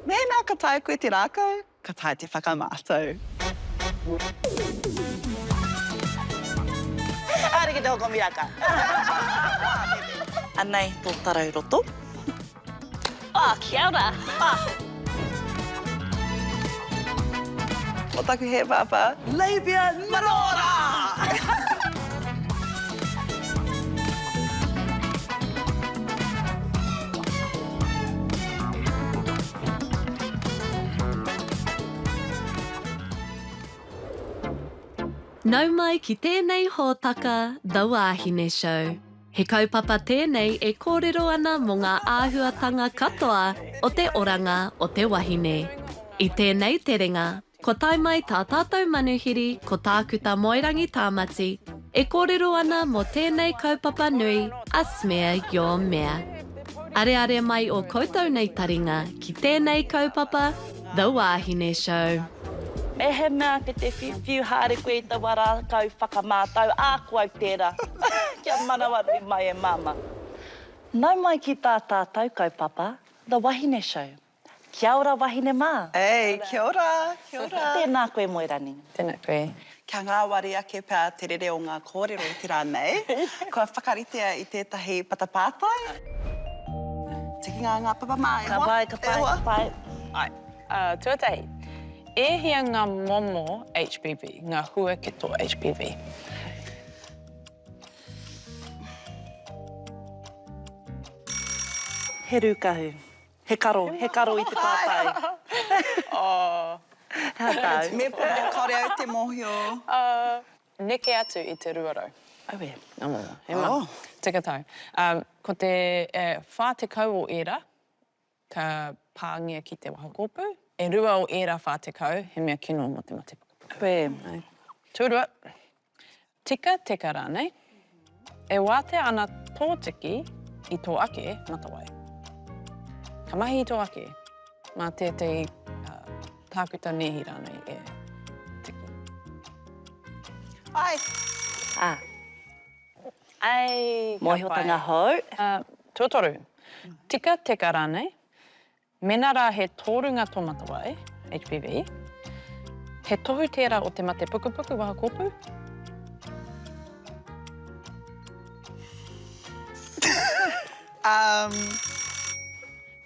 Mēnā ka taea koe te rākau, ka taea te whakamātau. Haere ki te hoko miraka. Anei tō tarau roto. Oh, kia ora. Oh. Ko taku hē pāpā. Labia minora! Nau mai ki tēnei hōtaka The Wāhine Show. He kaupapa tēnei e kōrero ana mō ngā āhuatanga katoa o te oranga o te wahine. I tēnei terenga, kua tae mai tā tātou manuhiri ko Tākuta Moerangi Tāmati e kōrero ana mō tēnei kaupapa nui a Smear Your Mea. Areare mai ō koutou nei taringa ki tēnei kaupapa The Wāhine Show. Mehemea kei te whiuwhiu haere koe i taua rākau whakamātau, ā, ko au tērā. Kia manawanui mai e Māmā. Nau mai ki tā tātou kaupapa, The Wahine Show. Kia ora wahine mā! Hey, kia ora, kia ora. Tēnā koe Moerani. Tēnā koe. Kia ngāwari ake pea te rere o ngā kōrero i te rā nei, kua whakaritea i tētahi patapātai. Tikinga ngā papa mā, e hoa. Ka pai, ka pai, ka pai. Ai. Tuatahi, e hia ngā momo HPV, ngā huaketo HPV? He rūkahu. He karo, he karo i te pātai. Oh. He aha tāu? Me pono, kāore au te mōhio. Neke atu i te 200. Auē. Ngā momo, he maha. Tika tāu. Ko te 40 o ērā, ka pāngia ki te waha kōpū. E rua o ērā 40, he mea kino mō te mate pukapuka. Auē. Tuarua, Tika, teka rānei, e wātea ana tō tiki i tō ake matawai. Ka mahi i tō ake, mā tētahi tākuta nēhi rānei e tiki. Ai! Ā. Ai, ka pai. Mōhiotanga hou. Tuatoru, tika, teka rānei, Mēnā rā he tōrunga tō matawai, HPV, he tohu tērā o te mate pukupuku waha kōpū? Um.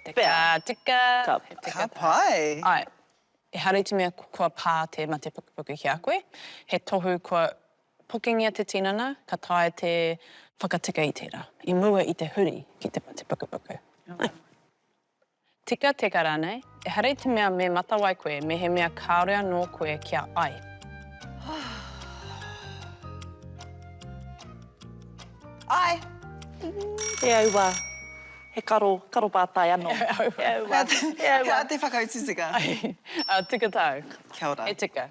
Tika, tika. Ka, ka pai. Āe, ehara i te mea kua pā te mate pukupuku ki a koe, he tohu kua pokengia te tinana, ka taea te whakatika i tērā, i mua i te huri ki te mate pukupuku. Āe. Tika, teka rānei, ehara i te mea me matawai koe mehemea kāore anō koe kia ai. Ai! He aua, he karo, karo pātai anō. He aua. He aua. He aha te whakautu tika? Ai, tika tāu. Kia ora. He tika.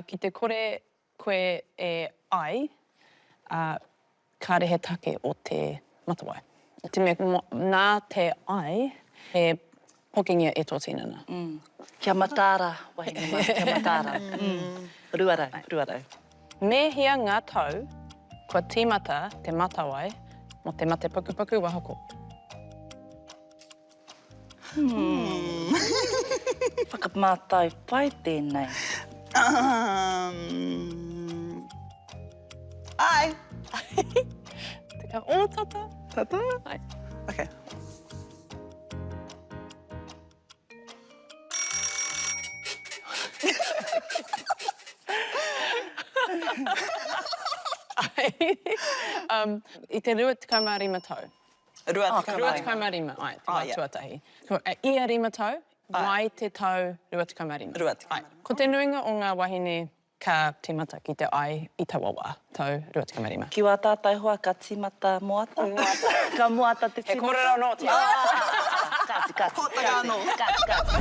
Ki te kore koe e ai, ā, kāre he take o te matawai. I te mea, nā te ai, he pokengia e tō tinana. Kia mataara, wahine mā, kia mataara. 200, 200. Me hia ngā tau kua tīmata te matawai mō te mate pukupuku waha kōpū? Hmm. Whakamātau pai tēnei. Um, ai. Teka, o tata. Tata? Ai. Okay. Ai. Um, I te 25 tau. 25. 25, āe, te wā tuatahi. Ko ia rima tau, mai te tau 25. 25. Āe. Ko te nuinga o ngā wahine ka tīmata ki te ai i taua wā, tau 25. Ki wā tātou hoa ka tīmata moata. Moata. Ka moata te tīmata. He kōrero anō tērā. Kāti, kāti. Pōtaka anō. Kāti, kāti.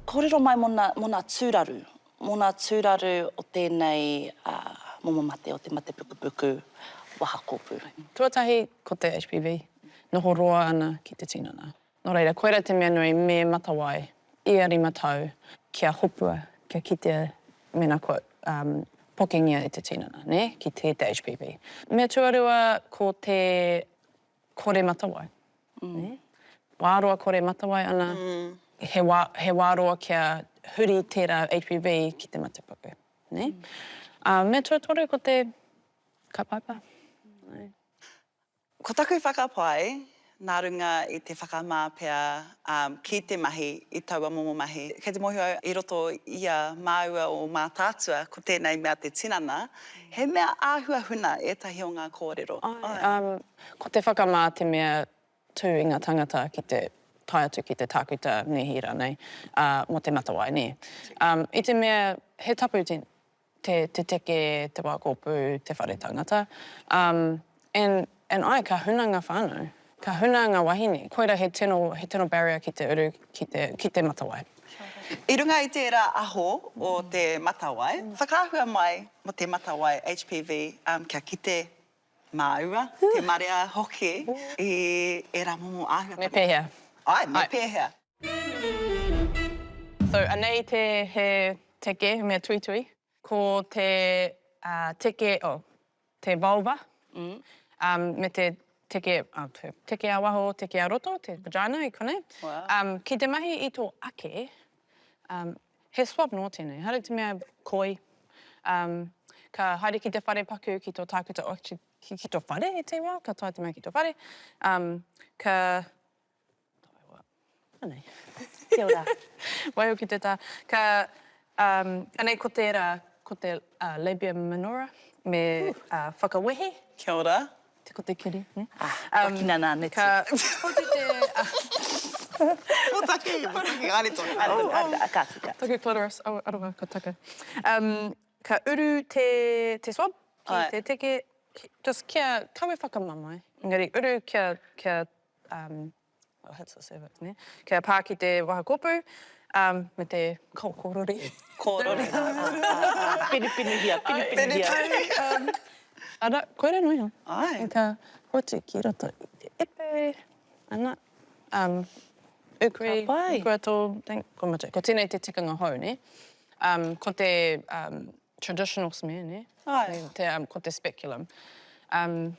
Kōrero mai mō ngā tūraru, Mō ngā tūraru o tēnei momo mate, o te mate pukupuku waha kōpū. Tuatahi, ko te HPV, noho roa ana ki te tinana. Nō reira, koirā te mea nui me matawai ia rima tau kia hopua, kia kitea mēnā kua pokengia e te tinana, nē, ki te HPV. Mea tuarua, ko te kore matawai. Nē? Wā roa kore matawai ana. He wā, he wā roa kia huri tērā HPV ki te mate puku, nē? Ā, mea tuatoru ko te kaupapa, nē. Ko taku whakapae, nā runga i te whakamā pea ki te mahi i taua momo mahi. Kei te mōhio au i roto i a māua o Mātaatua ko tēnei mea te tinana, he mea āhua huna ētahi o ngā kōrero. Āe, ko te whakamā te mea tū i ngā tangata ki te tae atu ki te tākuta nēhi rānei, ā, mō te matawai, nē. I te mea he tapu te, te, te teke, te wā kōpū, te whare tangata, um, and, and āe, ka huna ngā whānau, ka huna ngā wahine, koirā he tino, he tino barrier ki te uru ki te, ki te matawai. I runga i tērā aho o te matawai, whakaahua mai mō te matawai HPV, um, kia kite Māua, te marea hoki i ērā momo āhuatanga. Me pēhea? Āe, me pēhea. So, anei te, he teke, he mea tuitui. Ko te teke, oh, te vulva, me te teke, oh, te teke ā-waho, teke ā-roto, te vagina i konei. Wow. Ki te mahi i tō ake, He swab noa tēnei, ehara i te mea koi. Um, ka haere ki te whare paku, ki tō tākuta, oh, actually, ki, ki tō whare i te wā, ka tae te mea ki tō whare. Um, ka... Taewa. Anei. Kia ora. Waiho ki te tā. Ka, um, anei ko tērā, ko te uh, labia minora, me uh, whakawehe. Kia ora. Te ko te kiri, ne? Ah, wakina nā netu. Ka poti te... Ko take, ko take, haere tonu, haere tonu. Haere, ka tika. Taku clitoris, oh, aroha, ka taka. Um, ka uru te, te swab ki te teke, just kia kawe whakamamae, engari uru kia, kia, um, Well, hits the cervix, nē? Kia pā ki te waha kōpū, um, me te kōrori. Kōrori. Pinipinihia, pinipinihia. Um, ara, koira noa iho. Ai. Ka hoatu ki roto i te epe, ana, um, ukui, Ka pai. ukua tō, thing, ko mutu. Ko tēnei te tikanga hou, nē? Um, ko te um, traditional smear, nē? Ai. Te, um, ko te speculum. Um,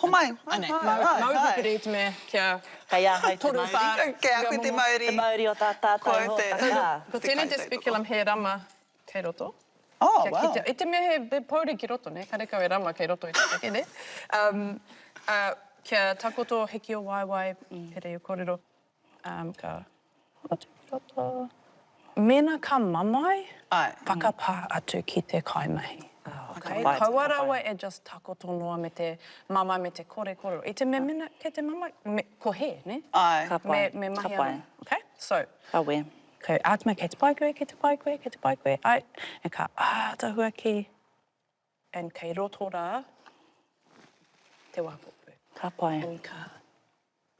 Homai, Anei, mau pupuri te mea kia Kei ahau te mauri. Kei a koe te mauri. Te mauri o tā tātou hōtaka. Ko tēnei te speculum he rama kei roto. Oh, wow. I te mea he pouri ki roto, nē, karekau e rama kei roto i te peke, nē. Kia takoto hiki o waewae, pērā i o kōrero. Ka hoatu ki roto. Mēnā ka mamae, whakapā atu ki te kaimahi. Okay? Kaua rawa e just takoto noa me te mamae me te kore kōrero. I te mea mēnā kei te mamae, me, ko hē, nē? Āe. Ka pai. Me, me mahi Ka pai. anō. Okay? So. Ka we. Ka āta kei te pai koe, kei te pai koe, kei te pai koe, āe. And ka āta huaki and kei roto rā te wā kōpū. Ka pai. And ka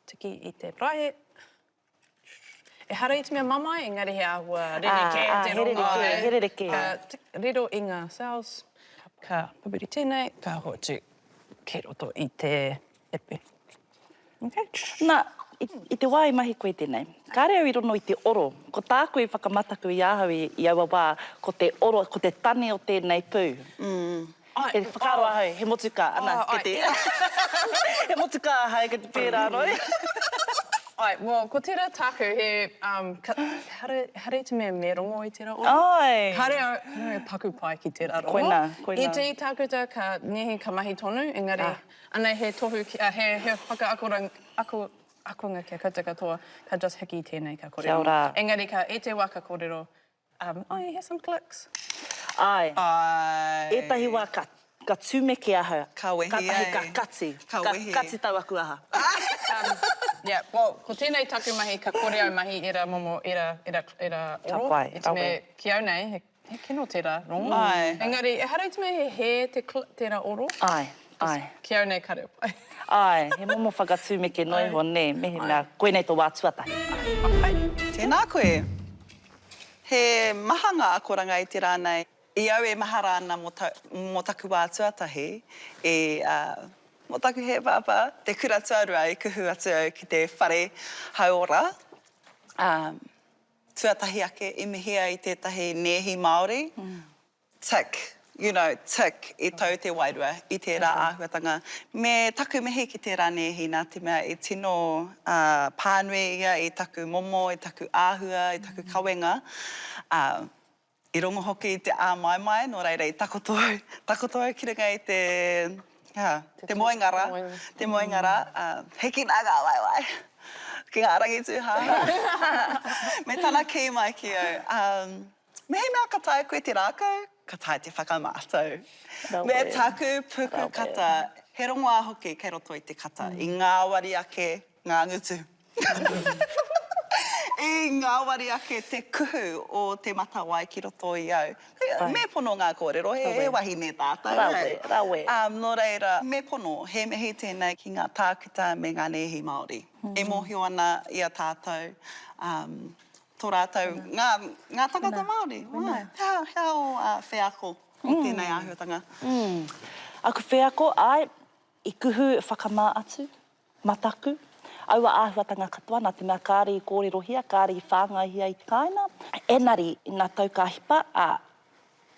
Tiki i te paraehe. Ehara i te mea mamae, engari he āhua rerekē te rongo. Ā, he rerekē, he rerekē. Ka riro i ngā cells, ka pupuri tēnei, ka hoatu ki roto i te epe. Okay. Nā, i te wā i mahi koe tēnei, kāre au i rono i te oro. Ko tāku i whakamataku i ahau i aua wā, ko te oro, ko te tane o tēnei pū. He whakaaro ahau, he motukā, ana, kei te. He motukā ahau, kei te pērā anō. Āe, well, ko tērā tāku, he, um, ka, ehara, ehara i te mea me rongo i tērā oro. Āe! Kāre au, kāre au e paku pai ki tērā rongo. Koinā, koinā. I te tākuta ka nēhi ka mahi tonu, engari, anei he tohu, ki, he, he whakaakoranga, ako, akonga kia koutou katoa, ka just hiki tēnei ka kōrero. Kia ora. Engari ka, i te wā ka kōrero, Um, oh, you hear some clicks. Āe. Āe. Ētahi wā ka, ka tumeke ahau. Ka wehi ai. Kātahi ka kati. Ka wehi. Ka kati tau aku aha. Um, yeah, well, ko tēnei taku mahi, ka kore au mahi ērā momo, ērā, ērā, ērā oro. Ka pai, I te mea, ki au nei, he, he kino tērā rongo. Āe. Engari, ehara i te mea he hē te cl, tērā oro. Āe, āe. Ki au nei, kare pai. Āe, he momo whakatūmeke noa iho, nē, mehemea koinei tō wā tuatahi. Āe. Tēnā koe. He maha ngā akoranga i te rā nei. I au e mahara ana mō ta, mō taku wā tuatahi i, ā, mō taku hē pāpā, te kura tuarua i kuhu atu au ki te whare hauora, ā, tuatahi ake i mihia i tētahi nēhi Māori, tick. you know, tick, i tau te wairua i tērā āhuatanga. Me taku mihi ki tērā nēhi nā te mea i tino pānui ia i taku momo, i taku āhua, i taku kawenga, ā, i rongo hoki i te āmaimai, nō reira i takoto au, takoto au ki runga i te, yeah, te moenga rā, te moenga rā, ā, hikina ngā waewae ki ngā rangi tūhāhā. Me tana kī mai ki au, ā, Mehemea ka taea koe te rākau, ka taea te whakamātau. Me taku puku kata, he rongoā hoki kei roto i te kata, i ngāwari ake ngā ngutu. I ngāwari ake te kuhu o te matawai ki roto i au. Me pono ngā kōrero, he wahine tātou. Rawe, rawe. Nō reira, me pono, he mihi tēnei ki ngā tākuta me ngā nēhi Māori. E mōhio ana i a tātou, Tō rātou, ngā, ngā tangata Māori, āe. He aha, he aha ō wheako i tēnei āhuatanga? Aku wheako, āe, i kuhu whakamā atu, mataku, aua āhuatanga katoa nā te mea kāre i kōrerohia, kāre i whāngaihia i te kāinga. Engari, nā tau ka hipa, ā,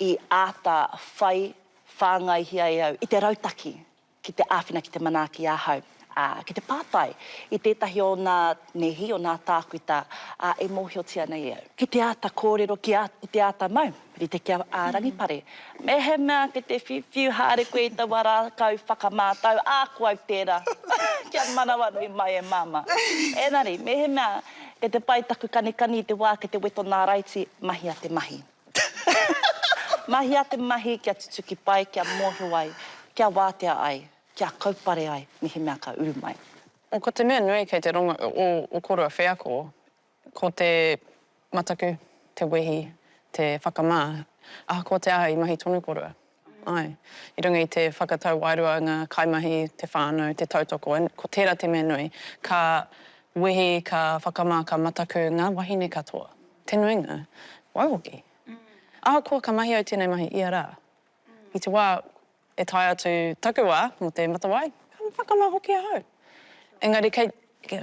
i āta whai whāngaihia e au i te rautaki ki te āwhina ki te manaaki i ahau, ā, ki te pātai i tētahi o nā nēhi, o nā tākuta, ā, e mōhiotia nei e au. Ki te āta kōrero, ki a, ki te āta mau, rite ki a, a Rangipare. Mehemea ki te whiuwhiu haere koe i taua rākau whakamātau, ā, ko au tērā. Kia manawanui mai e Māmā. Engari, mehemea kei te pai taku kanikani i te wā kei te weto nā raiti, mahia te mahi. Mahia te mahi kia tutuki pai, kia mōhio ai, kia wātea ai, kia kaupare ai mehemea ka uru mai. Ko te mea nui kei te rongo o o korua wheako, ko te mataku, te wehi, te whakamā, ahakoa te aha i mahi tonu korua. Āe. I runga i te whakatau wairua, ngā kaimahi, te whānau, te tautoko, ko tērā te mea nui. Ka wehi, ka whakamā, ka mataku ngā wahine katoa. Te nuinga. Waihoki. Ahakoa ka mahi au tēnei mahi ia rā. I te wā e tae atu taku wā mō te matawai, ka whakamā hoki ahau. Engari kei,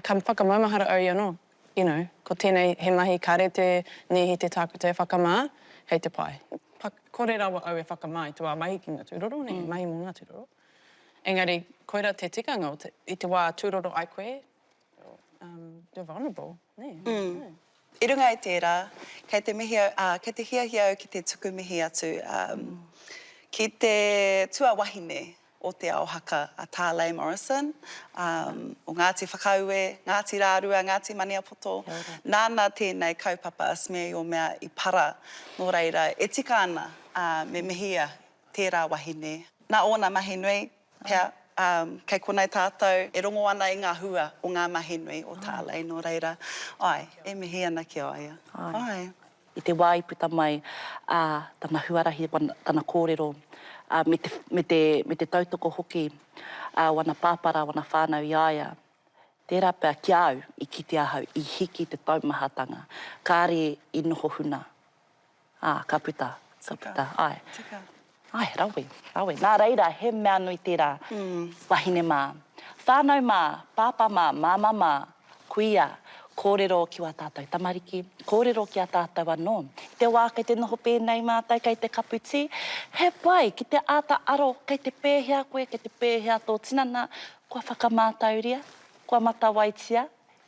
ka whakamaumahara au i anō, you know, ko tēnei he mahi kāre te nēhi te tākuta e whakamā, kei te pai. Kore rawa au e whakamā i te wā mahi ki ngā tūroro, nē, mahi mō ngā tūroro. Engari, koirā te tikanga o te, i te wā tūroro ai koe, um, you're vulnerable, nē. Mm. I runga i tērā, kei te mihi au, ā, kei te hiahia au ki te tuku mihi atu, um, ki te tuawahine o Te Ao Haka a Tā Lei Morrison, o Ngāti Whakaue, Ngāti Rārua, Ngāti Maniapoto. Nāna tēnei kaupapa a Smear Your Mea i para, nō reira, e tika ana, me mihia tērā wahine. Nā ōna mahi nui, pea, kei konei tātou e rongo ana i ngā hua o ngā mahi nui o Tā Lei, nō reira, āe, e mihi ana ki a ia. Āe. I te wā i puta mai, ā, tana huarahi, tana kōrero, ā, me te, me te, me te tautoko hoki, ā, o ana pāpara, o ana whānau i a ia, tērā pea ki a au, i kite ahau, i hiki te taumahatanga, kāre i noho huna, ā, ka puta, ka puta, āe. Tika. Āe, rawe, rawe. Nā reira, he mea nui tērā, wahine mā, whānau mā, pāpā mā, māmā mā, kuia, kōrero ki wā tātou tamariki, kōrero ki a tātou anō. I te wā kei te noho pēnei mātou, kei te kapu tī, he pai ki te āta aro kei te pēhea koe, kei te pēhea tō tinana, kua whakamātauria, kua matawaitia,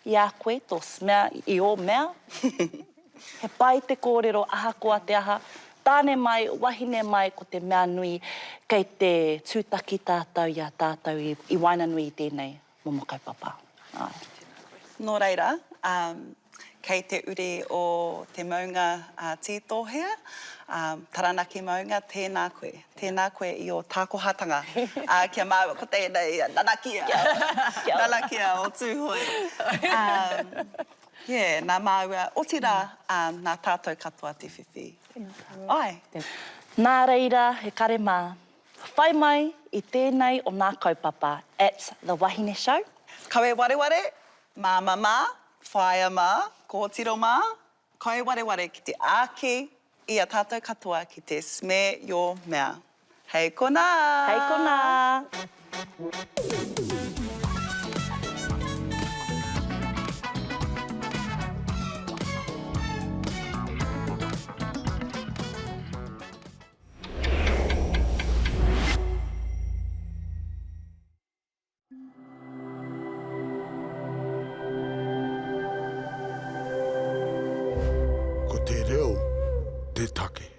I a koe tō smea i ō mea. He pai te kōrero ahakoa te aha, tāne mai, wahine mai ko te mea nui kei te tūtaki tātou i a tātou i waenganui i tēnei momo kaupapa. Āe. Nō reira, kei te uri o te maunga a Tītōhea, Taranaki maunga, tēnā koe. Tēnā koe i ō tākohatanga ki a māua ko tēnei nanakia, nanakia o Tūhoe. Yeah, nā māua, otirā, nā tātou katoa te whiwhi. Āe. Nā reira, he kare mā, whai mai i tēnei o nā kaupapa at The Wahine Show. Kawe wareware, māmā mā, whaea mā, kōtiro mā, Kai wareware ki te āki i a tātou katoa ki te smear your mea. Hei konā! Hei konā! te take.